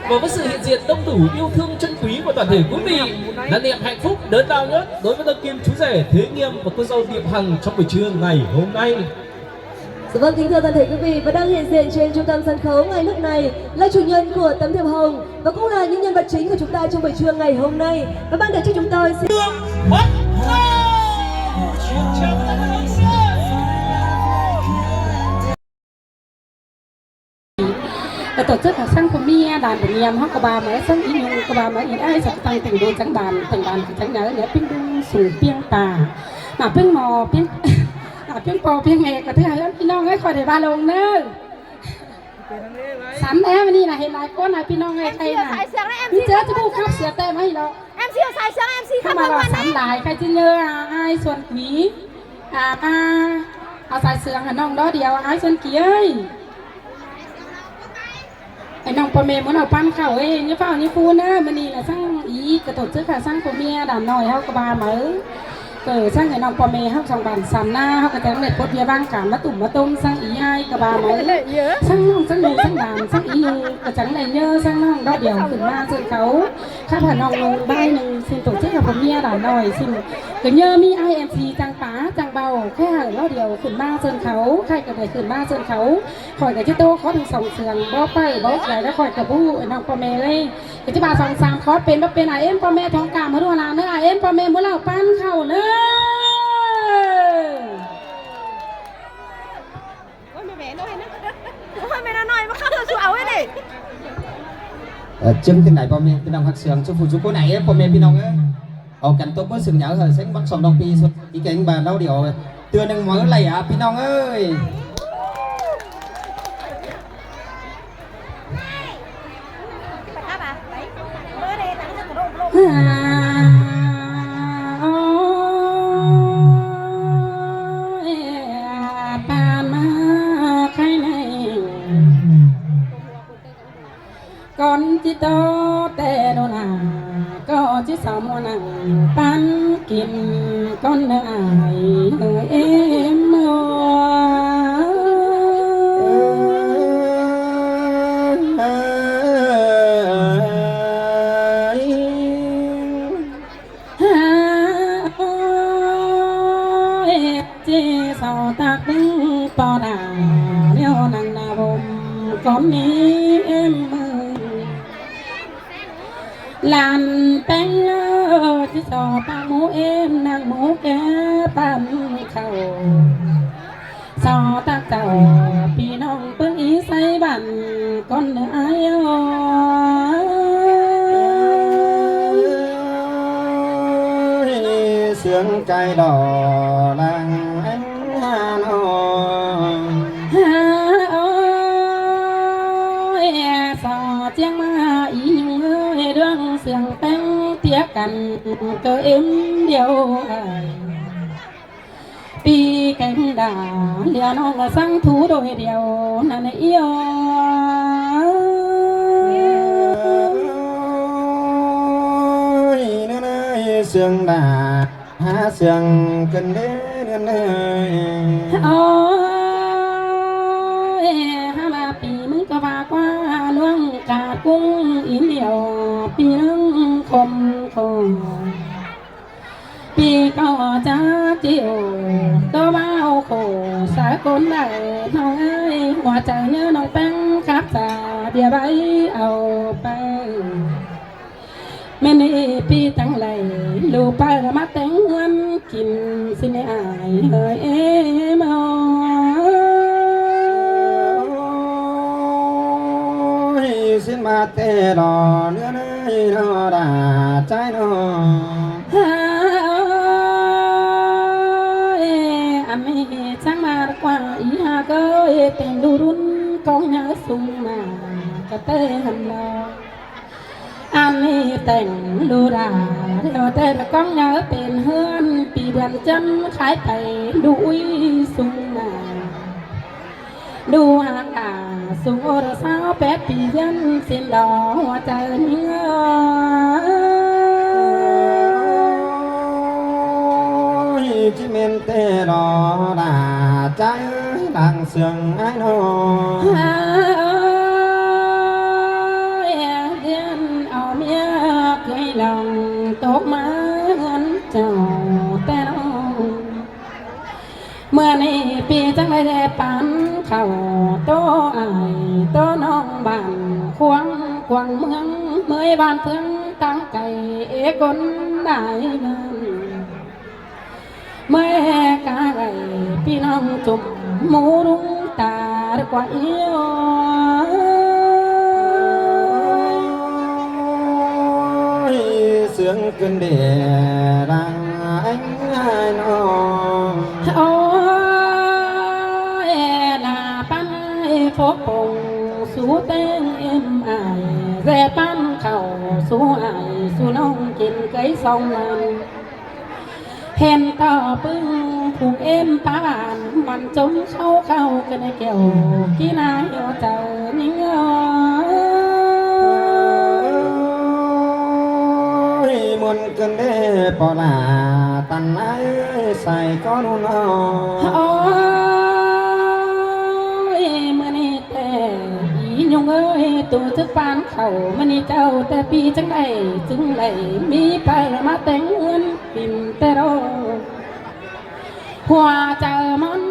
Và với sự hiện diện đông đủ yêu thương chân quý của toàn thể quý vị, là niềm hạnh phúc lớn lao nhất đối với đôi kim chú rể thế nghiệm của cô dâu Điệp Hằng trong buổi trưa ngày hôm nay. Dạ vâng, kính thưa toàn thể quý vị, và đang hiện diện trên trung tâm sân khấu ngay lúc này là chủ nhân của tấm thiệp hồng và cũng là những nhân vật chính của chúng ta trong buổi trưa ngày hôm nay. Các bạn để cho chúng tôi xin ກະຕົວເຈົ້າຂອງສັງຜົມເມຍ ດານບຸນຍາມເຮົາກະວ່າມາ ສັງອີຍຸງກະວ່າມາ ອີອ້າຍສັກຕັງແຕ່ງໂດຈັ່ງບານ ແຕ່ງບານກະຈັງເໜີ ແລະເປັນດຸງສູງປຽງປາ ມາເປັນໝໍ ເປັນ ອາ ເປັນພໍ່ເປັນແມ່ກະຖືວ່າ ເອີ ພີ່ນ້ອງເອີຍ ຂ້ອຍໄດ້ວ່າລົງເນີ ສັນແທ້ມື້ນີ້ນະ ເຫັນຫຼາຍຄົນນະ ພີ່ນ້ອງເອີຍ ໄທນະ ມີເຈີຈະຜູ້ຂັບເສືອແຕ້ມາໃຫ້ເນາະ ເອັມຊີ ສາຍເສືອ ເອັມຊີ ເຂົ້າມາ ວ່າສັນຫຼາຍ ໃຜຊິເຍີ ອາ ອ້າຍສວນກີ ອາ ມາເອົາສາຍເສືອໃຫ້ນ້ອງດອດຽວ ອ້າຍສວນກີເອີຍ ໃຫ້ນ້ອງພໍ່ແມ່ໝູ່ເຫຼົ່າປັ້ນເຂົ້າເອີຍ ຢ່າຟ້າວຢ່າຟູເນີ ມື້ນີ້ນະສັງອີກະທົບເຈີຂ້າສັງຜົມເມຍດານນ້ອຍເຮົາກະວ່າມາເອີ ເອີ ສັງໃຫ້ນ້ອງພໍ່ແມ່ເຮົາສອງບ້ານສາມນາ ເຮົາກະຈັ່ງໄດ້ປົດວຽວາງການມາຕຸ້ມມາຕົມ ສັງອີອ້າຍກະວ່າມາເອີ ສັງນ້ອງສັງລູກສັງຫຼານ ສັງອີລູກກະຈັ່ງໄດ້ເຍີ ສັງນ້ອງດອກດຽວຂຶ້ນມາເຊີນເຂົາ ຂ້າພະນ້ອງໜຶ່ງບ່າຍໜຶ່ງ ເຊິ່ງໂຕເຈີຂ້າຜົມເມຍດານນ້ອຍ ເຊິ່ງກະເຍີມີອ້າຍເອັມຊີຈັ່ງປາຈັ່ງເບົາ ຂ້າດອກດຽວຂຶ້ນມາເຊີນເຂົາ ຂ້າກະໄດ້ຂຶ້ນມາເຊີນເຂົາ ຂ້ອຍກະຈະໂຕຂໍທັງສອງເຊື່ອງ ບໍ່ໄປບໍ່ໄກແລ້ວຂ້ອຍກະບໍ່ຮູ້ ນ້ອງພໍ່ແມ່ເອີຍ ກະຈະວ່າສອງສາມຂໍເປັນບໍ່ເປັນ ອາເອັມພໍ່ແມ່ທອງກາມ ມາດູຫຼານເດີ ອາເອັມພໍ່ແມ່ໝູ່ເຫຼົ່າປັ້ນເຂົ້າເດີ ໂອ້ຍ ແມ່ນ້ອຍ ໂອ້ຍ ແມ່ນ້ອຍ ມາເຂົ້າສູ່ເອົາເດ້ ເອີ ຈຶ່ງຈັ່ງໃດພໍ່ແມ່ພີ່ນ້ອງຮັກເຊື່ອງ ສູ່ຜູ້ສູ່ຄົນ ອາເອັມພໍ່ແມ່ພີ່ນ້ອງເອີຍ ອອກກັນຕົບມືສຽງຍາວເຮີເສັງບັກສອງດອກປີສຸດ ອີແກງບາດເຮົາດຽວ ເທື່ອໜຶ່ງມາໄລ່ອາ ພີ່ນ້ອງເອີຍ ປານມາໄຄໃນ ກ່ອນຊິຕໍ່ແຕ່ໂນນາ ກໍຊິສາມວນນັ່ງປັນກິນກ່ອນເດີອ້າຍເອີຍ ເອັມເອີຍ ເອີຍ ເຈສາວຕັກດຶງປໍດາ ແນວນັ້ນນະບົມກ່ອນນີ້ເອັມເອີຍ ຫຼານແປ້ງເອີຍ ຊິຊໍຕາໝູເອັມ ນາງໝູແກ່ປັ້ນເຂົ້າ ຊໍຕາເຈົ້າ ພີ່ນ້ອງເບິ່ງອີໄຊບ້ານກ່ອນເດີອ້າຍເອີຍ ເຊື່ອງໃຈຫຼໍ່ຫຼັ່ງອັນຫານ້ອງ ຫາໂອຍ ຊໍຈຽງມາອີຫຍັງເອີຍ ເລື່ອງເຊື່ອງແຕ່ງເຕຍກັນ ເກີເອັມດຽວອ້າຍ ປີແກງດາ ເຫຼືອນ້ອງສັງຖູໂດຍດຽວນັ້ນເອີຍ ເຊື່ອງດາ ຫາເຊື່ອງກັນເດີເດີ ໂອຍ ຫາວ່າປີມຶງກະວ່າກວ່າ ຫຼວງກາດກຸງອີຫຼຽວ ປີໜຶ່ງຄົມຄົມ ປີເກົ້າຈາກຈິໂອ ໂຕມາໂອໂຄສາກົນໄດ້ ນ້ອງເອີຍ ຫົວໃຈເຍືອນ້ອງແປ້ງ ຄັບສາເບຍໃບເອົາໄປ ແມ່ນອີປີຕັງໄຫຼ ລູກໄປລະມາແຕ່ງເຮືອນກິນ ຊິແມ່ອ້າຍເອີຍ ເອັມເອີຍ ຊິມາແຕ່ລໍເລື່ອນ ເອີຍ ລໍດາໃຈນ້ອງ ເອີຍ ອັນນີ້ຊ່າງມາກວ່າອີຫາເກີຍ ແຕ່ງດູດຸນກອງຍາວສູງມາກະແຕ່ຫັ້ນລະ ອັນນີ້ແຕ່ງດູດາ ແລ້ວແຕ່ກອງຍາວເປັນເຮືອນ ປີເດືອນຈັນຂາຍໄປ ດູອຸຍສູງມາ ດູຫາກາສູງໂອດຊາວແປດປີ ເຢັນສິ້ນດອກຫົວໃຈເອີຍ ຈິແມ່ນແຕ່ລໍດາໃຈຫຼັງເຊື່ອງອ້າຍນ້ອງ ຫາເອີ ແຕ່ປັນເຂົ້າໂຕອ້າຍໂຕນ້ອງ ບ້ານຂວາງກວ້າງເມືອງ ເມີຍບ້ານເມືອງຕ່າງໄກ ເອ ຄົນຫຼາຍເມືອງ ເມີຍກາໄກ ພີ່ນ້ອງຈຸ່ມໝູລຸງຕາກວ່າອີໂອ ຍ ເຊື່ອງຂຶ້ນເດລາງ ອ້າຍນ້ອງ ໂອ້ຍ ລາປັນໃຫ້ພວກປົງສູ່ແຕ່ງເອັມອ້າຍ ແລະປັນເຂົ້າສູ່ອ້າຍສູ່ນ້ອງກິນ ເຄີຍສອງນັ້ນ ເຫັນຕໍ່ປຶ້ງຜູກເອັມປາຫວານ ມັນຈົມເຂົ້າເຂົ້າກັນໃນແກ້ວ ກິນອາຍເຈົ້າຍິງເອີຍ ມ່ວນ ກັນເດ້ພໍ່ຫຼ້າ ຕັນນາເອີຍ ໃສ່ກໍໜູນ້ອຍ ໂອ້ຍ ມື້ນີ້ແຕ່ອີຍຸງເອີຍ ຕູຈະປານເຂົ້າ ມື້ນີ້ເຈົ້າແຕ່ປີຈັ່ງໃດ ຈຶ່ງໄດ້ມີໄປມາແຕ່ງເຮືອນ ປິ່ນແຕ່ລໍ ຫົວໃຈມັນ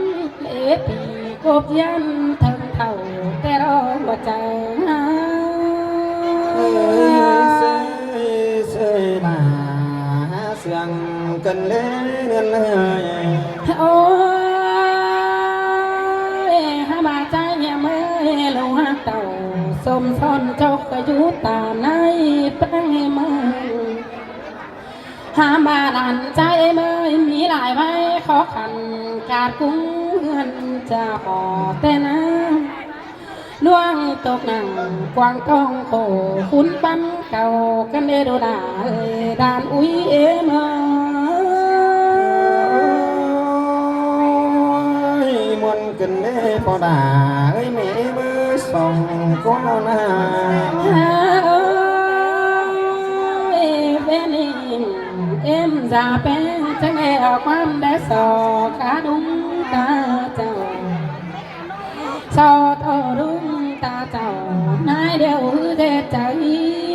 ເອປີກົບຢັນເຖິງເຖົ້າແຕ່ລໍຫົວໃຈ ເອີຍ ເຊີຍ ເຊີຍ ເຊີຍ ຫຼ້າ ເຊື່ອງກັນເລີຍເນີນເອີຍ ໂອ້ຍ ຫາມາໃຈເມຍເອີຍ ລູກຮັກເຕົ້າ ສົມສອນເຈົ້າກະຢູ່ຕາໃນແປງເມືອງ ຫາມາຫຼານໃຈເມຍເອີຍ ມີຫຼາຍໄວ້ ຂໍຂັນກາດກຸງເຮືອນຈາຂໍແຕ່ນາງ ນວງຕົກນັ່ງກວາງຕ້ອງໂຄ ຂຸນປັນເກົ່າກັນເດດູດາເອີຍ ດານອຸຍເອເມຍເອີຍ ມ່ວນ ກັນເດ້ພໍ່ດາເອີຍ ແມ່ເອີຍ ເບີສອງຄົນເອົານາ ເອີຍ ເວນິເອັມຈາແປງ ຈັ່ງໄດ້ເອົາຄວາມແດສອກກາດຸງຕາເຈົ້າ ຊໍໂຕລຸງຕາເຈົ້າ ນາຍດຽວຮືເດດໃຈ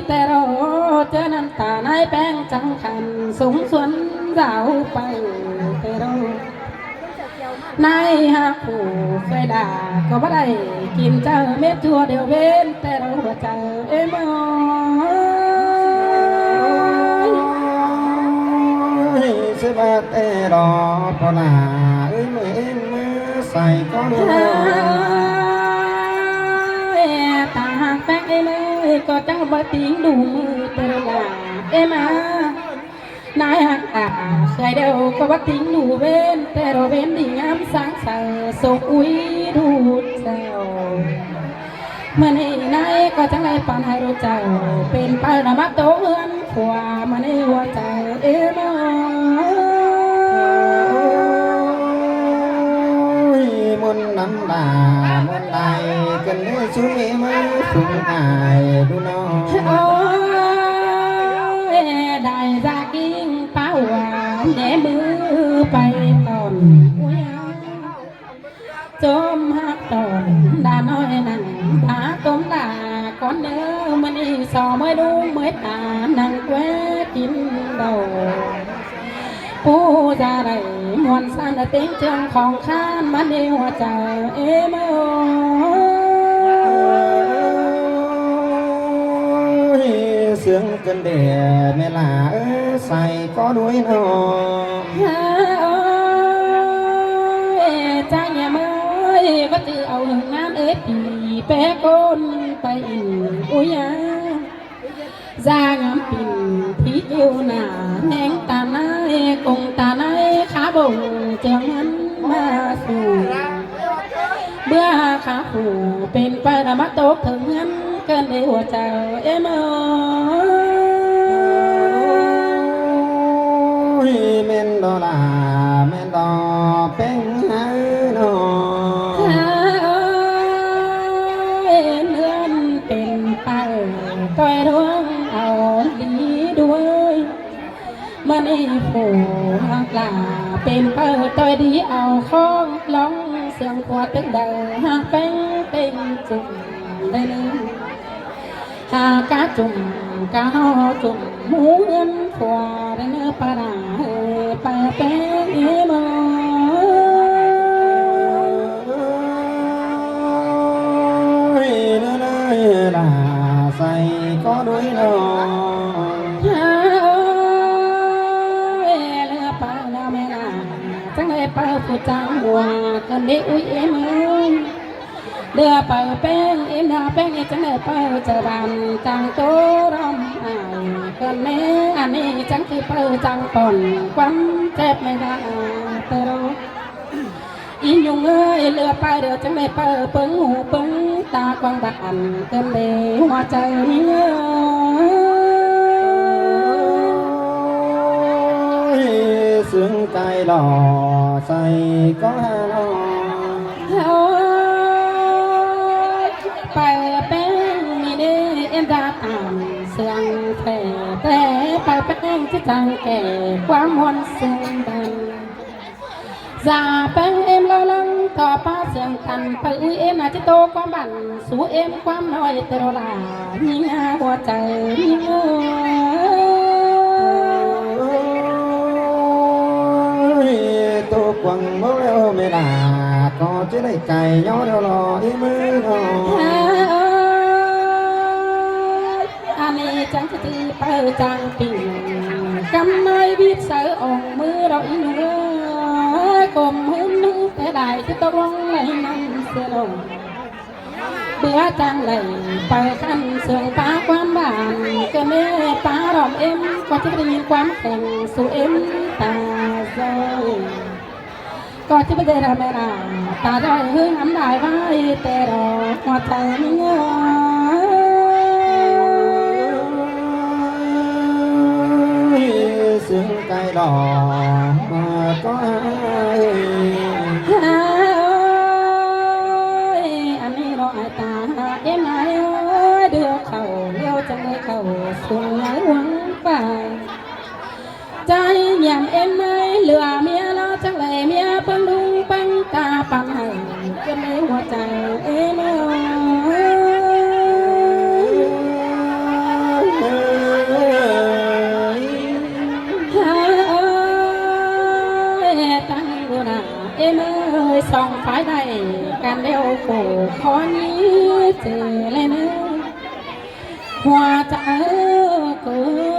ແຕ່ລໍເຈີນັ້ນຕານາຍແປງຈັງຂັນ ສົງສວນດາວໄປແຕ່ລໍ ນາຍຮັກຜູ້ເຄີຍດ່າ ກໍບໍ່ໄດ້ກິນເຈົ້າເມັດທົ່ວດຽວເວັນ ແຕ່ລໍຫົວໃຈເອັມເອີຍ ຊິວ່າແຕ່ລໍພໍ່ຫຼ້າເອີຍ ເມື່ອເອັມມືໃສ່ກໍເດີ ຕາຫາກແປ້ງເອັມເອີຍ ກໍເຈົ້າບໍ່ຕິງດູມືແຕ່ລະເອັມເອີຍ ນາຍຮັກອາ ເທື່ອດຽວກໍວ່າຕິງໜູເວັນ ແຕ່ລະເວັນດີງາມສ້າງໃສສົກອຸຍດູດແຊວ ມື້ນີ້ນາຍກໍຈັ່ງໄດ້ປັນໃຫ້ລູກເຈົ້າ ເປັນປານະມາໂຕເຮືອນຂົວ ມື້ນີ້ຫົວໃຈເອມອຍ ມ່ວນນຳລາ ມ່ວນຫຼາຍ ກັນເດີຊຸມເອມາ ຊຸມອ້າຍດູນ້ອງ ໂອ້ຍ ໄດ້ຈາກກິງ ປາຫວານແນມືໄປຕອນອຸຍ ຈົ່ມຮັກຕອນດານ້ອຍນັ້ນ ດາຕົ້ມດາກ່ອນເດີ ມື້ນີ້ຊໍເມື່ອຍດຸງເມື່ອຍຕາ ນັ່ງແກວະກິນເຫຼົ້າ ຜູ້ຈະໄດ້ມ່ວນສັນເຕັງເຈີງຂອງຂ້ານ ມາເນວຈາເອມເອີຍ ເຊື່ອງ ກັນແດ່ແມ່ຫຼ້າເອີຍ ໃສ່ກໍດ້ວຍນ້ອງ ເອີຍ ໃຈເອີຍ ວ່າຈື່ເອົາເຮືອງງາມເອຕີ ແປກົນໄປອີກອຸຍາ ຢາງາມປິ່ນທີ່ຢູ່ໜ້າ ແໜງຕານາຍ ກົງຕານາຍ ຂາບົງເຈີງເງິນມາສູ່ ເມື່ອຂາຜູ້ເປັນໄປລະມາຕົກເຖິງເຮືອນ ເກີນໃນຫົວໃຈເອມເອີຍ ແມ່ນດອກຫຼ້າ ແມ່ນດອກແປ້ງເອີຍນ້ອງ ເຮືອນເປັນໄປ ຕ້ອຍດວງເອົາດີດ້ວຍ ມັນອີຜູ້ຮັກຫຼ້າ ເປັນເປີດຕ່ອຍດີເອົາຂອງລອງ ເສຍງຂວດເປັນເດີ ຮັກແປ້ງເຕັມຈຸ່ມໄດ້ເນີ ຫາກະຈຸ່ມກະຫໍຈຸ່ມໝູເຮືອນຂົວໄດ້ເນີ ປາດາເອີຍ ປາແປ້ງເອີຍເມີ. ກໍດ້ວຍນ້ອງ ເອີຍ ເຫຼືອໄປແລ້ວແມ່ນາ ຈັ່ງໄດ້ໄປຜູ້ຈ້າງຫົວ ກັນເດອຸ້ຍເອັມເອີຍ ເຫຼືອໄປແປ້ງເອັມດາແປ້ງ ຈັ່ງໄດ້ໄປຈະບານຈາງໂຕລອມອາຍ ກັນແມ່ ອັນນີ້ຈັ່ງຄືໄປຈາງປ່ອນ ຄວາມເຈັບແມ່ນາ ແຕ່ລອ ອີ່ຍຸງເອີຍ ເຫຼືອໄປແລ້ວຈັ່ງໄດ້ໄປເບິ່ງຫູເບິ່ງຕາກວ້າງບານ ເກີນເດຫົວໃຈນີ້ເອີຍ ເຊິ່ງໃຈຫຼໍ່ໃສ່ກໍຫາຫຼໍ່ ໂອ້ຍ ໄປແປ້ງມີເດເອັນດາຕາມເຊື່ອງແທ້ ແຕ່ໄປແປ້ງຊິຈັ່ງແກ່ຄວາມມ່ວນຊື່ນບັນ ຢາແປ້ງເອັມລາວລັງຕໍ່ປ້າສຽງຕັນ ໄປອຸ້ຍເອັມນາຈິໂຕຄວາມບັນ ສູ່ເອັມຄວາມນ້ອຍແຕ່ລະລາ ຍິງຫາຫົວໃຈຍິງເອີຍ ໂຕກວ້າງບໍ່ແລ້ວແມ່ນາ ກໍຈະໄດ້ໄກ່ຍໍແລ້ວລໍເອັມເອີຍ ອັນນີ້ຈັ່ງຈະໄປຈາງປິງ ກຳນ້ອຍວິດໃສ່ອອງມືລອອີໜູເອີຍ ກົມຫືນໜຶ່ງແຕ່ໄດ້ທີ່ຕົກລົງໃນນັ້ນເສຍລົງ ເບື່ອຈັ່ງໄດ້ໄປຄັນເຊື່ອງປາຄວາມບານ ກະແມ່ປາລອມເອັມ ກໍຈະໄດ້ຍິນຄວາມແຂງສູ່ເອັມຕາເຊີຍ ກໍຈະບໍ່ໄດ້ລະແມ່ນາ ຕາໄດ້ເຮີງອຳໄດ້ໄວ້ແຕ່ດອກຫົວໃຈນີ້ເອີຍ ເຊິ່ງໄກ່ດອກກໍຫາຍ ອັນນີ້ເນາະອ້າຍຕາ ເອັມອ້າຍເອີຍ ເດືອເຂົ້າແລ້ວຈັ່ງໄດ້ເຂົ້າສູ່ໃນຫວັງໄປ ໃຈຍາມເອັມໄມເຫຼືອເມຍລາວ ຈັກແລເມຍເບິ່ງດຸງເບິ່ງຕາປານໃດ ຈົນໃນຫົວໃຈເອັມເອີຍ ເອີຍ ຕັ້ງຢູ່ໜ້າເອັມເອີຍ ສອງຝ່າຍໄດ້ກັນແລ້ວ ໂກຂໍນີ້ເຈແລເນີ ຫົວໃຈເອີຍ ກູ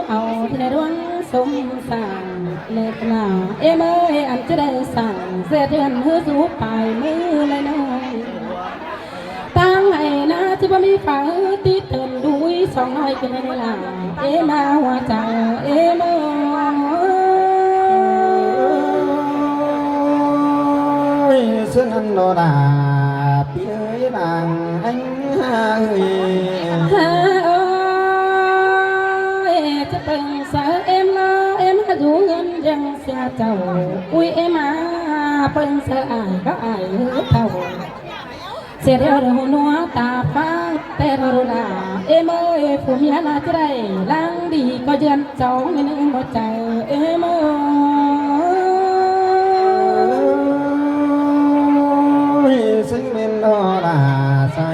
ເອົາແຕ່ດວງສົມສ້າງເລີກລາ ເອັມເອີຍ ອັນຈະໄດ້ສ້າງເສດເຮືອນໃຫ້ສູ່ປາຍມືແລເນີ ຕາງໄຮ່ນາຊິບໍ່ມີຝາ ຕິເຕີນດຸຍສອງນ້ອຍຄືໃນລາ ເອັມມາຫົວໃຈເອັມເອີຍ ເຊັ່ນນັ້ນໂລດາ ເອີຍນາງອັງຫາເອີຍ ຫາເອີຍ ຈະເບິ່ງສາວເອັມລາວ ເອັມຫາຢູ່ເຮືອນຍັງເສຍເຈົ້າ ອຸ້ຍເອັມມາເບິ່ງສາວອ້າຍກໍອ້າຍເອີຍເຖົ້າ ເສຍແລ້ວເດີຫົວໜັວຕາຟ້າ ແຕ່ເຖົ້າລາ ເອັມເອີຍ ຜູ້ເມຍລາຈະໄດ້ ຫຼັງດີກໍເດືອນ ຈອງໃນໜຶ່ງຫົວໃຈເອັມເອີຍ ຊິງເປັນດອລາໃສ່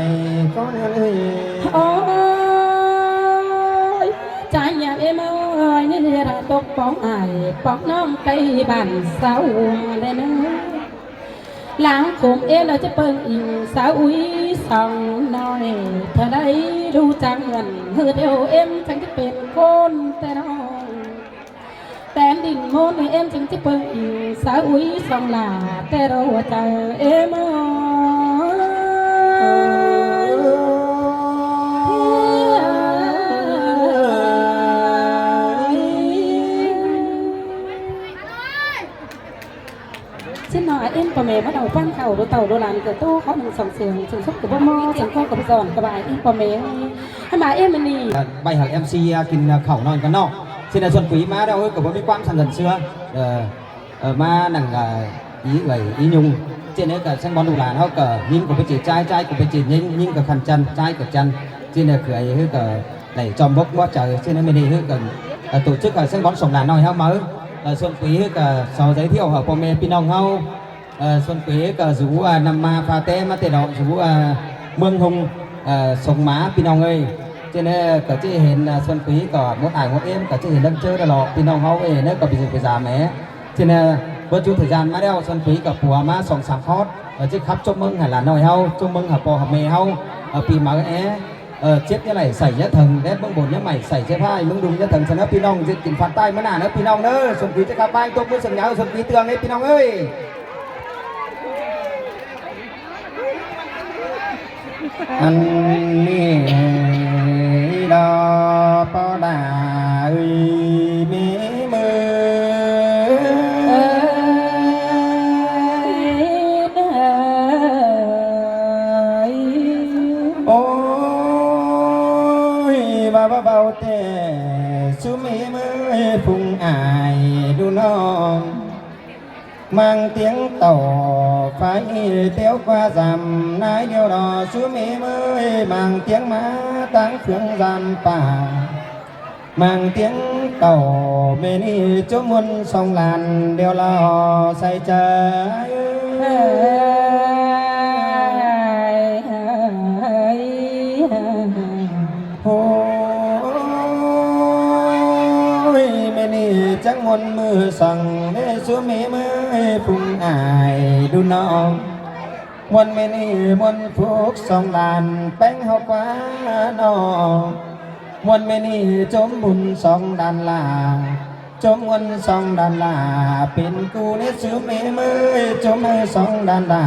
ກໍເດີ ໂອ້ຍ ຈາຍາເອັມເອີຍ ນີ້ລະຕົກປອງອ້າຍ ປອງນ້ອງໄກບ້ານສາວແລເນີ ຫຼັງຄຸມເອງ ລາວຈະເບິ່ງອີງສາວອຸ້ຍສອງນ້ອຍ ເທື່ອໃດຮູ້ຈັກເຮືອນ ເຮີດເອວເອັມ ຈັ່ງຈະເປັນຄົນແຕ່ນ້ອຍ ແຕ່ນດິນໂມນເອັມ ຈຶ່ງຈະເບິ່ງອີງສາວອຸ້ຍສອງຫຼ້າ ແຕ່ລະຫົວໃຈເອັມເອີຍ ຊິນອາເອັນພໍ່ແມ່ມາເອົາປັນເຂົ້າ ໂດເຕົ້າໂດລານເກີດໂຕ ເຂົ້າໜຶ່ງສອງເສງ ເຊິ່ງສົບກັບບໍ່ໝໍ ເຊິ່ງໂຄກັບບໍ່ສອນ ກະບາຍອີກພໍ່ແມ່ ໃຫ້ມາເອັມອັນນີ້ ໃບຫາກເອັມຊີກິນເຂົ້ານອນກັນເນາະ ຊິນາຊວນປຸຍມາແລ້ວ ເຮີ້ຍ ກະບໍ່ມີຄວາມສະເຫຼີນເຊື່ອ ເອີ ເອີ ມານັ່ງ ເອີ ອີເອື້ອຍອີຍຸງ ເຊັ່ນເດີກະແຊງບອນລູກຫຼານເຮົາກະຍິງກະໄປຈີດຈາຍ ຈາຍກະໄປຈີດຍິງ ຍິງກະຂັນຈັນ ຈາຍກະຈັນ ເຊັ່ນເດີເອື້ອຍ ເຮີ້ຍ ກະໄດ້ຈອມບົກຫົວໃຈ ເຊັ່ນເດີມື້ນີ້ເຮີ້ຍ ກະ ເອີ ໂຕຈຶກກະແຊງບອນສອງຫຼານນ້ອຍເຮົາມາ ເອີ ຊວນປຸຍ ເຮີ້ຍ ກະເຊົາໃຈທ່ຽວ ພໍ່ແມ່ພີ່ນ້ອງເຮົາ ເອີ ຊວນເປກະສູ ອາ ນຳມາພາແຕ້ມາແຕ່ເນາະ ສູ ອາ ເມືອງຫົງ ເອີ ສົງໝາ ພີ່ນ້ອງເອີຍ ເຈົ້າເນ ກະຈະເຫັນ ອາ ຊວນປີກະໝົດອາຍໝົດເອມ ກະຈະເຫັນເດີເຈີຕະຫຼອດ ພີ່ນ້ອງເຮົາເອີຍເນ ກະໄປສູໄປສາມແອ ເຈົ້າເນ ເບິດຈຸດທະຍານມາແລ້ວ ຊວນປີກະປົວມາສອງສາມຄອດ ກະຈະຂັບຈົບເມືອງໃຫ້ຫຼານນ້ອຍເຮົາ ຈົບເມືອງຫາພໍ່ຫາແມ່ເຮົາ ເອີ ປີໃໝ່ແອ ເອີ ເຈັບຢ່າໄຫຼໃສ່ຢ່າເຖິງ ແດດເບື້ອງບົນຢ່າໄໝໃສ່ເສຍພ້າຍ ເມືອງດຸງຢ່າເຖິງ ສະເໜີພີ່ນ້ອງ ເຮັດກິນພັດໃຕ້ມື້ໜ້າເນາະພີ່ນ້ອງເດີ. ສົມກີຈະກັບບ້ານ ຕົບມືສັນຍາ ສົມກີເຕືອງເດ້ພີ່ນ້ອງເອີຍ. ອັນນີ້ດອກປອດາເອີຍ ເມເມີ ເອີຍ ໂອ້ຍ ວ່າເບົາແຕ່ ສຸເມເມີຍ ພຸງອາຍດູນ້ອງ ມັງຕຽງເຕົາໄຟ ຕຽວກວ່າສຳນາຍດຽວດອ ສຸເມເມີຍ ມັງຕຽງມາຕາງເຄື່ອງສຳປາ ມັງຕຽງເຕົາແມ່ນີ້ ຈົມມ່ວນສອງລ້ານດຽວລາ ໃສ່ໃຈ ໂອ້ຍ ແມ່ນີ້ຈັກມ່ວນມື້ສັງເດ ສຸເມເມີຍ ພຸງອາຍດູນ້ອງ ມ່ວນແມ່ນີ້ມ່ວນພຸກສອງລ້ານ ແປ້ງເຮົາກວ່ານ້ອງ ມ່ວນແມ່ນີ້ຈົມບຸນສອງລ້ານລາ ຈົມເງິນສອງດອນລາ ເປັນກູເນຊູເມເມີຍ ຈົມໃຫ້ສອງດອນລາ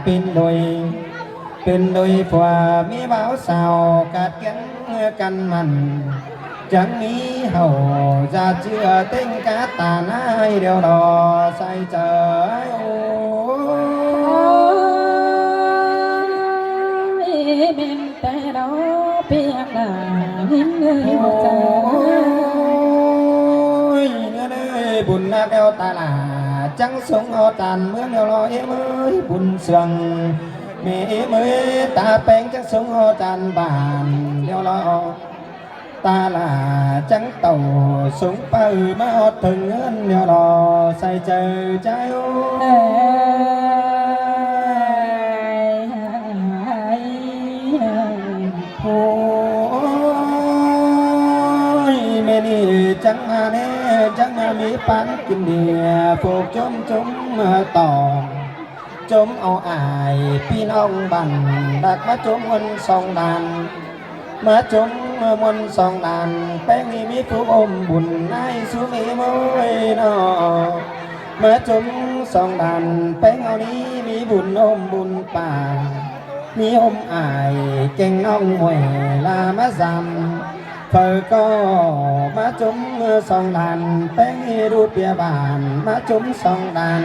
ເປັນໂດຍ ເປັນໂດຍຜົວເມຍບ່າວສາວ ກາດແກ່ນກັນໝັ້ນ ຈັ່ງມີເຮົາ ຢ່າເຈື່ອເຕັງກາຕານາຍດຽວດອ ໃສ່ໃຈ ໂອ້ຍ ແມ່ນ ແຕ່ດອກປຽກດາງ ໂອ້ຍ ເງິນເອີຍ ບຸນໜັກແລ້ວຕາຫຼາ ຈັ່ງສົ່ງເອົາຕານເມືອງແລ້ວລອ ເອເມີຍ ບຸນເຊື່ອງ ແມ່ເອເມີຍ ຕາແປງ ຈັ່ງສົ່ງເອົາຕານບ້ານແລ້ວລອ ຕາຫຼາ ຈັ່ງເຕົ້າ ສົ່ງໄປມາຮອດເຖິງເຮືອນແລ້ວລອ ໃສ່ໃຈ ໃຈ ໂອ້ ໂອ້ຍ ແມ່ນີ້ຈັ່ງມາແນ່ ຈັ່ງມາມີປານກິນເບຍ ພວກຈົມ ຈົມຕອງ ຈົມເອົາອາຍ ພີ່ນ້ອງບ້ານດັກ ມາຈົມເງິນສອງລ້ານ ມາຈົມເງິນສອງລ້ານ ແປ້ງນີ້ມີຜູ້ອົມບຸນ ນາຍສຸເມເມີຍເນາະ ມາຈົມສອງລ້ານ ແປ້ງເຮົານີ້ມີບຸນອົມບຸນປາ ມີອົມອາຍ ແກ່ງນ້ອງມວຍລາມາສາມ ເພິ່ນກໍມາຈົມສອງລ້ານ ແປ້ງເຮັດເບຍບ້ານ ມາຈົມສອງລ້ານ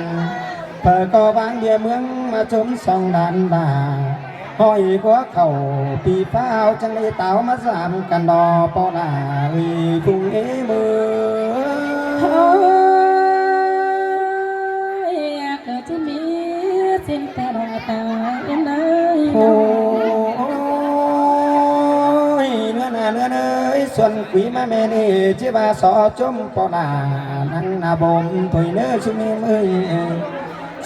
ເພິ່ນກໍວາງເບຍເມືອງ ມາຈົມສອງລ້ານບາດ ຮ້ອຍກວ່າເຂົ້າປີຟ້າ ເຮົາຈັ່ງໄດ້ຕາວມາສາມກັນດອກ ປອດາເອີຍ ພຸງເອເມີຍ ເກີດຈະມີສິ້ນແຕ່ດອກຕາຍເອີຍ ໂອ້ຍ ເນື້ອນາເນື້ອນເອີຍ ສ່ວນກຸຍມາແມ່ນີ້ ຊິວ່າສໍຈົ່ມປອນາ ນັງນາບົມ ໂທຍເນີຊຸມເມມເອີຍ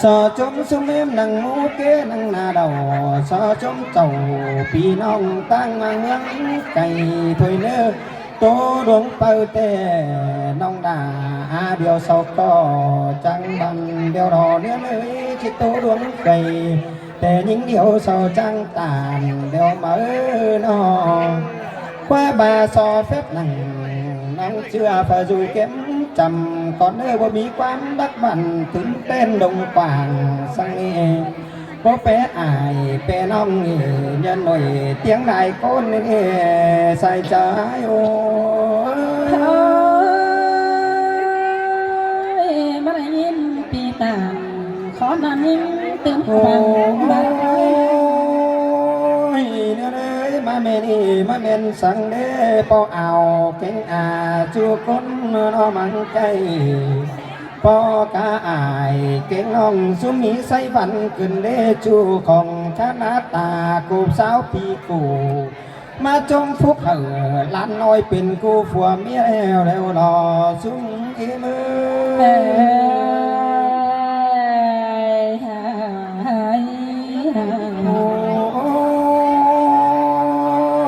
ສໍຈົ່ມຊຸມເມມ ນັງໝູເກ ນັງນາເດົາ ສໍຈົ່ມເຈົ້າ ພີ່ນ້ອງຕ່າງມາເມືອງໄກ ໂທຍເນີ ໂຕດວງເປີແຕ່ນ້ອງດາ ອາດຽວສອກກໍຈັງບັນ ດຽວລໍເນື້ອເລີຍ ຄິດໂຕດວງໄກ ແຕ່ຍິງດຽວສອກຈັງຕານ ດຽວມາເອີນອ ຄວ້າບາສອກເຟບນັງ ນັງເຈື່ອພະຢູ່ເກັມຈຳ ກ່ອນເນີບໍ່ມີຄວາມດັກບັນ ຕື່ນເຕັ້ນດົງກວ້າງສັງເອ ບໍ່ແປອ້າຍແປນ້ອງເອີຍ ຍາໜ້ອຍຕຽງຫຼາຍຄົນເອີຍ ໃສ່ໃຈໂອ້ຍ ມາໄດ້ຍິນປີຕານ ຂໍນອນຍິງຕື່ມຟັງ ໂອ້ຍ ເນື້ອເອີຍ ມາແມ່ນີ້ ມາແມ່ນສັງເດ ປອອາວເກັງອາ ຈຸຄົນນອມັງໄກ ປອກາອາຍເກັງນ້ອງ ຊຸມມີໄຊວັນຂຶ້ນເດ ຈຸຂອງຄະນະຕາກູບຊາວປີກູ ມາຈົ່ງຟຸກເຮີ ຫຼານນ້ອຍເປັນຄູ່ຜົວເມຍແລ້ວ ແລ້ວລໍຊຸມອີເມີ ເອີຍ ໂອ້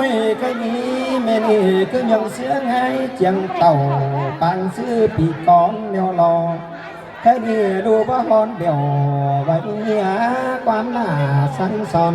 ຍ ໄກມີແມ່ນີ້ ຄືຍັງ ເຊືອງໄຮຈຽງເຕົ້າ ປາງຊື່ປີກອນແນວລໍ ໃຄດີຮູ້ບໍ່ຮອນດຽວ ໄວ້ເມຍຄວາມໜ້າສັງສອນ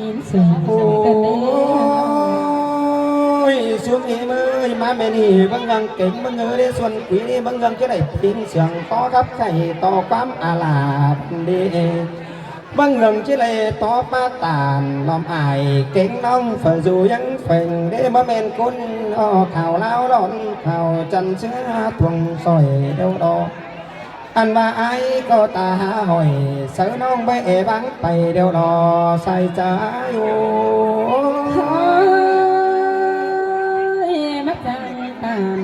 ຍິນສຽງ ໂອ້ຍ ສຸມອີເມີຍ ມາແມ່ນີ້ ເບິ່ງເລື່ອງເກັ່ງ ເບິ່ງເອີເດ ຊວນກຸຍນີ້ ເບິ່ງເລື່ອງຈະໄດ້ເປັນສຽງ ຂໍກັບໃຫ້ຕໍ່ຄວາມອາລາບເດ ເບິ່ງເລື່ອງຈະໄດ້ຕໍ່ປາຕານ ນ້ອມອ້າຍເກັ່ງນ້ອງ ເຝົ້າຢູ່ຍັງແຂວງເດ ບໍ່ແມ່ນຄົນອອກຂ່າວລາວ ຮ້ອນຂ່າວຈັນເຊື້ອ ທວງຊ່ອຍເດວດອກ ອັນວ່າອ້າຍກໍຕາຫາຫ້ອຍ ໃສ່ນ້ອງໄວ້ແອວາງໄປດຽວລໍສາຍຈາຍໂອ ໂອ້ຍ ມາຈັງຕາມ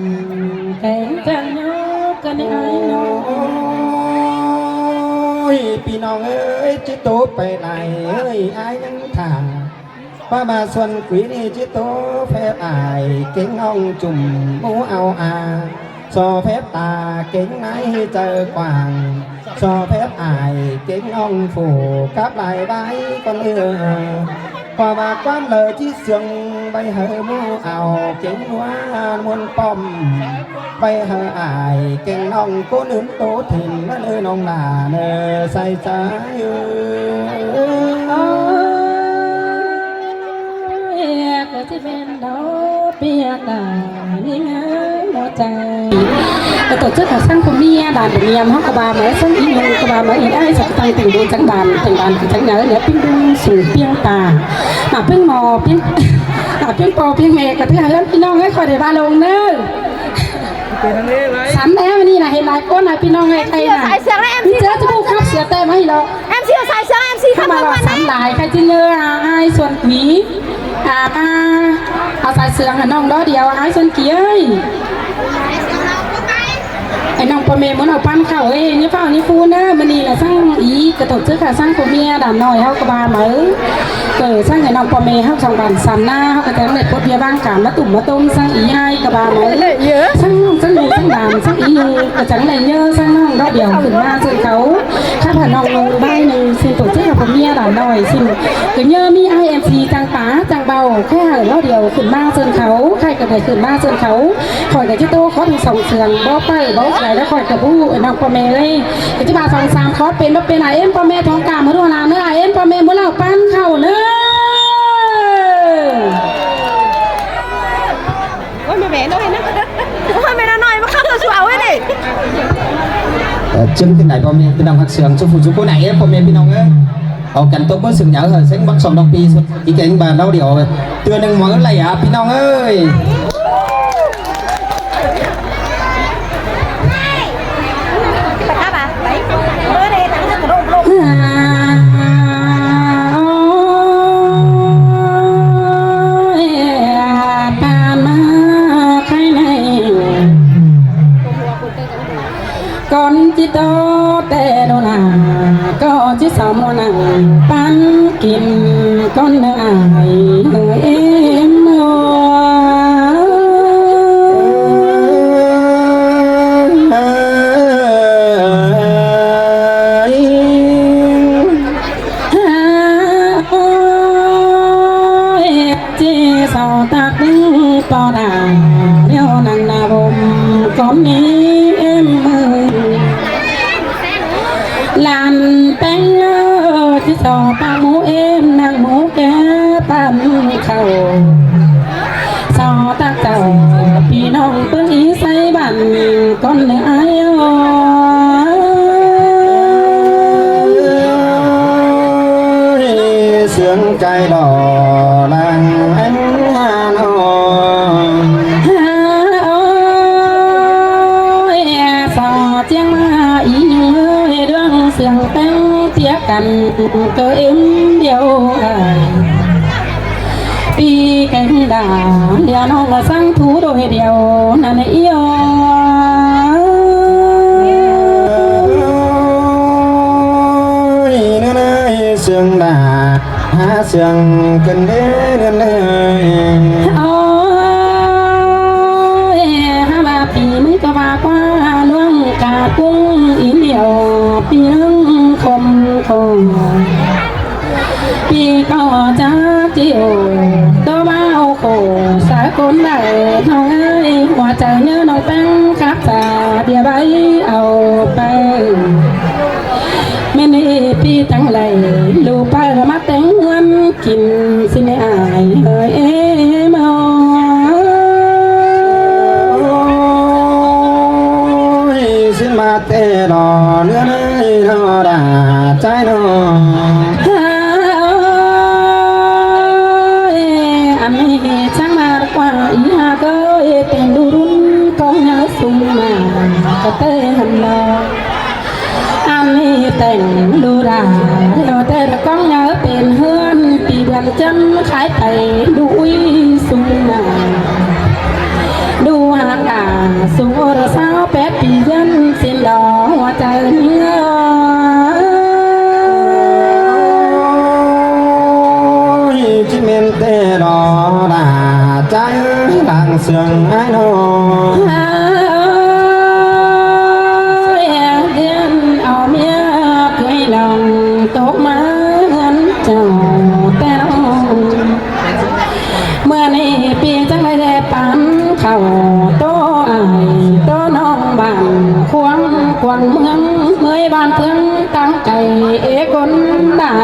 ແກງຈັງຍອກກັນໃຫ້ອ້າຍນ້ອງ ໂອ້ຍ ພີ່ນ້ອງເອີຍ ຈິໂຕໄປຫຼາຍເອີຍ ອ້າຍຍັງຖ້າ ວ່າມາຊວນກຸຍນີ້ຈິໂຕແຟບອ້າຍເກັ່ງນ້ອງຈຸ່ມໝູເອົາອາ ຊໍແຟບຕາເກັ່ງໃນໃຈກວ້າງ ຊໍແຟບອ້າຍເກັ່ງນ້ອງຜູ້ກັບຫຼາຍວາຍກ່ອນເອີ ວ່າມາຄວາມເລີຈິເຊື່ອງໄວ້ໃຫ້ໝູເອົາເກັ່ງນົວນວນປ້ອມ ໄປຫາອ້າຍເກັ່ງນ້ອງຄົນອື່ນໂຕເຖິງມາເລີຍນ້ອງຫຼ້າເນີໃສ່ໃຈເອີ ໂອ້ຍ ກໍຊິແມ່ນດອກປຽກກາມີງາມຫົວໃຈ ກໍຕົວເຈົ້າຂອງສັງຄົມເມຍ ບ້ານເມຍເຮົາກໍວ່າມາ ສັງອີ່ຍງກໍວ່າມາ ອີ່ອ້າຍສັງຕັ້ງເຕັງດູຈັງບ້ານ ເຕັງບ້ານຄືຈັງໃຫຍ່ເໜືອປິງດຸງສູງປຽງຕາ ມາເພິ່ງໝໍ ປຽງ ມາປຽງພໍ່ປຽງແມ່ ກໍຖືຫາເຮືອນພີ່ນ້ອງເອີຍ ຂໍໄດ້ວ່າລົງເນີ ສັນແລ້ວນີ້ນະ ເຫັນຫຼາຍຄົນນະ ພີ່ນ້ອງເອີຍ ໄທນະ ສາຍເຊື່ອງນະ ເອັມຊີ ເຈີຈະບຸກຄັບເສຍແຕ້ມໃຫ້ເນາະ ເອັມຊີ ສາຍເຊື່ອງ ເອັມຊີ ເຂົ້າມາວ່າສັນຫຼາຍ ໃຄຈິເນີ ອ້າຍຊວນກີ ອາ ເອົາສາຍເຊື່ອງໃຫ້ນ້ອງດອກດຽວ ອ້າຍຊວນກີເອີຍ ໄອ້ນ້ອງພໍ່ແມ່ໝູເອົາປັນເຂົ້າເອີຍ ຢ່າຟ້າວນີ້ຟູເນີ ມື້ນີ້ລະສັງອີກະຕົກເຈີຂາສັງຜົວເມຍດາມນ້ອຍເຮົາກໍວ່າມາເອີຍ ເອີ ສັງໃຫ້ນ້ອງພໍ່ແມ່ເຮົາສອງບ້ານສາມນາ ເຮົາກໍຈັ່ງໄດ້ປົດເບຍວາງການມາຕຸ້ມມາຕົ້ມ ສັງອີອ້າຍກໍວ່າມາເອີຍ ສັງ ສັງລູກສັງຫຼານ ສັງອີລູກກໍຈັ່ງໄດ້ເຍີ ສັງນ້ອງດອກດຽວຂຶ້ນມາເຊີນເຂົາ ຂ້າພະນ້ອງໜຶ່ງໃບໜຶ່ງ ຊິຕົກເຈີຂາຜົວເມຍດາມນ້ອຍ ຊິກໍເຍີມີອ້າຍເອັມຊີຈັ່ງປາຈັ່ງເບົາ ແຄ່ເຮົາດອກດຽວຂຶ້ນມາເຊີນເຂົາ ໃຜກໍໄດ້ຂຶ້ນມາເຊີນເຂົາ ຂ້ອຍກໍຈະໂຕຂໍທັງສອງເຊື່ອງ ບໍ່ໄປບໍ່ໄກ ແລ້ວຂ້ອຍກໍບໍ່ຮູ້ ເອີ ນ້ອງພໍ່ແມ່ເອີຍ ກໍຈະວ່າສອງສາມຄອດເປັນບໍ່ເປັນ ອາເອັມພໍ່ແມ່ທອງກາມ ມາດູຫຼານເດີ ອາເອັມພໍ່ແມ່ໝູເລົ່າປັນເຂົ້າເດີ ໂອ້ຍ ແມ່ນ້ອຍນະ ໂອ້ຍ ແມ່ນ້ອຍມາເຂົ້າສູ່ເອົາເດ້ ເອີ ຈຶ່ງເປັນໃດພໍ່ແມ່ພີ່ນ້ອງຮັກເຊື່ອງ ສຸຜູ້ສຸຄົນ ອາເອັມພໍ່ແມ່ພີ່ນ້ອງເອີຍ ອອກກັນຕົບມືສຽງຫຍັງ ເອີ ເສັງບັກສອງດອກປີ ອີແກງບາດເຮົາດຽວ ເທື່ອໜຶ່ງໝໍເອີນໄຫຼອາ ພີ່ນ້ອງເອີຍ ກ່ອນຊິໂຕແຕ່ໂນນາ ກໍຊິສາວມານັ່ງປັນກິນກ່ອນເດີອ້າຍເອີຍ ເອັມເອີຍ. ຫາ ໂອ້ຍ ເຈສາວຕັກດຶງປໍດາ ດຽວນັ່ງໜ້າບົມກ່ອນນີ້ເອັມເອີຍ ຫຼານແປ້ງເອີຍ ເຈສາວຕັກໝູເອັມ ນັ່ງໝູແກ່ປັນເຂົ້າ ສາວຕັກເຈົ້າປີ ກ່ອນເດີອ້າຍເອີຍ ເຊື່ອງໃຈຫຼໍ່ລາງແອງຫານ້ອງ ຫາໂອຍ ສາວຈຽງມາອີເອີຍ ເລື່ອງເຊື່ອງແຕ່ງເຕຍກັນ ກໍເອັມດຽວ ປີແກງດາ ດຽວນ້ອງກໍສັ່ງທູໂດຍດຽວນັ້ນເອີຍ ເນຍນາຍເຊື່ອງດາ ຫາເຊື່ອງກັນເດ້ເນຍນາຍ ໂອ້ຍ ຫາວ່າປີມື້ກໍວ່າກວ່າ ນ້ອງກະກຸ້ງອີດຽວ ປີໜຶ່ງຄົມຄົມ ປີກໍຈັກຈິໂອ ໂຕມາໂອໂຄ ສາກົນໄດ້ນ້ອງເອີຍ ຫົວໃຈເນື້ອນ້ອງແປ້ງຄັກສາ ເດຍໄວ້ເອົາໄປ ແມ່ນເອປີຈັ່ງໄລ ລູກໄປມາແຕ່ງເຮືອນກິນ ຊິແມ່ອ້າຍເອີຍເອມາ ໂອ້ຍ ຊິມາແຕ່ດອກເຮືອນເອີຍ ດອກດາໃຈນ້ອງ ເອີຍ ອັນນີ້ຊ່າງມາກວ່າອີຫາເກີຍ ແຕ່ງດູລຸນກອງຍາວສູງມາ ກະແຕ່ຫັ້ນລະ ອັນນີ້ແຕ່ງດູດາ ແລ້ວແຕ່ກອງຍາເປັນເຮືອນ ປີເດືອນຈັນຂາຍໄປດູອຸຍສູງນາ ດູຫາກາສູງໂອລະຊາວແປດປີເດືອນ ສິ້ນດອກຫົວໃຈເໜືອ ໂອ້ຍ ຈິແມ່ນແຕ່ດອກດາ ໃຈຫຼັງເຊື່ອງອ້າຍນ້ອງ ເດືອນເອົາເມຍເຄີຍລອງ ຕົກມາເຮືອນເຈົ້າແຕ່ນ້ອງ ເມື່ອນີ້ປີຈັ່ງໄດ້ແລປັນເຂົ້າ ໂຕອ້າຍໂຕນ້ອງ ບ້ານຂວາງກວາງເມືອງ ເມືອຍບ້ານເມືອງ ຕັ້ງໃຈເອກົນໄດ້